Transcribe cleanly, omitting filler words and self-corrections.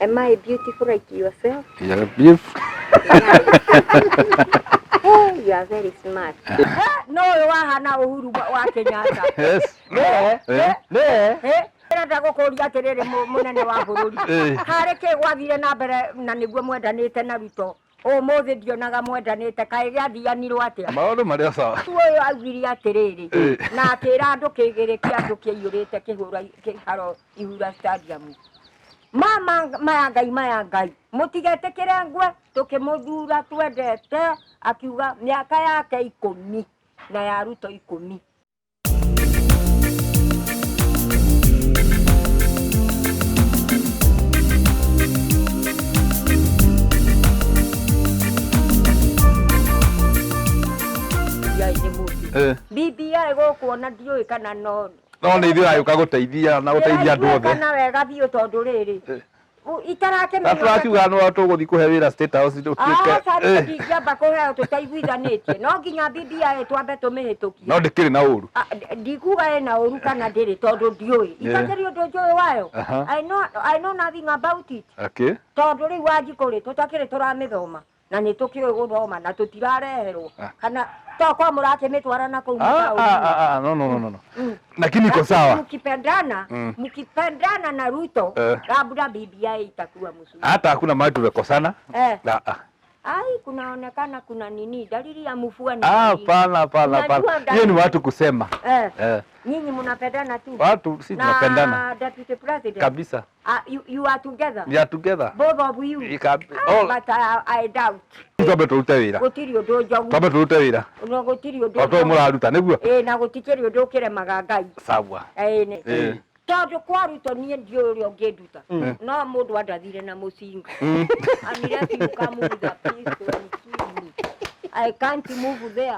Am I beautiful like yourself? You're beautiful. Hey, you are very smart. No ũyũ wahana Uhuru wa Kenyatta. Yes. Nĩwe, Eh. nĩwe. Eh, ndĩrenda gũkũria atĩrĩrĩ, mũnene wa bũrũri, Eh. harĩ kĩ gwathire na mbere na nĩguo mwendanĩte na Ruto? Ũmũthĩ ndionaga mwendanĩte, kaĩ gĩathianirwo atĩa? Maũndũ marĩ o sawa. Ũyũ augire atĩrĩrĩ, Eh. na akĩra andũ kĩgĩrĩ kĩa andũ kĩaiyũrĩte kĩhũra kĩharo Ihura Stadium, mama maya Ngai, maya Ngai, mũtigetĩkĩre ngwe, tũkĩmũthura twendete. Akiuga mĩaka yake 10 na ya Ruto 10. BBI nĩ mũtu. Eh. BBI gũkũ ona ndiũĩ kana no No nĩ ithuĩ agĩũka gũteithia na gũteithia andũ othe. Kana wega biũ, tondũ rĩrĩ, Eh. itarakĩmenya. Na tũrakiuga no tũgũthiĩ kũhe wĩra State House tũtuĩke. Aca, Eh. ndingĩamba kũheo tũtaiguithanĩtie. No nginya BBI twambe tũmĩhĩtũkie. No ndĩkĩrĩ na ũru. Ah, ndikuga ĩna ũru kana ndĩrĩ, tondũ ndiũĩ. Itakĩrĩ ũndũ njũĩ wayo. I know nothing about it. Tondũ rĩu Wanjikũ rĩ, tũtakĩrĩ tũramĩthoma na nĩ tũkĩũĩ gũthoma na tũtirareherwo, kana to kwa mũrakĩmĩtwara na kũu Ah, mataũni-inĩ. ah, ah, no, no, no, no, no. Lakini iko sawa. Mkipendana, mkipendana na Ruto, labda BBI itakuwa mzuri. Hata hakuna mahali tumekosana. Eh. Ah, ah. Ai, kunaonekana kuna nini, dalili ya mvua ni Ah, dalili. hapana, hapana, Unajua hapana. Hiyo ni watu kusema. Eh, Eh. nyinyi mnapendana tu. Watu si tunapendana Na deputy president. kabisa. Ah, you are together. We are together. Both of you. Ah, All but I doubt. twambe tũrute wĩra. Gũtirĩ ũndũ njogu. Twambe tũrute wĩra. No gũtirĩ ũndũ. O to mũraruta nĩguo. Ĩ, na gũtikĩrĩ ũndũ ũkĩremaga Ngai. Sawa. Ĩ, nĩ. Eh. Tondũ kwa Ruto niĩ ndiũĩ ũrĩa ũngĩnduta. No mũndũ andathire na mũcinga. Unless you come with a pistol and kill me, I can't move there.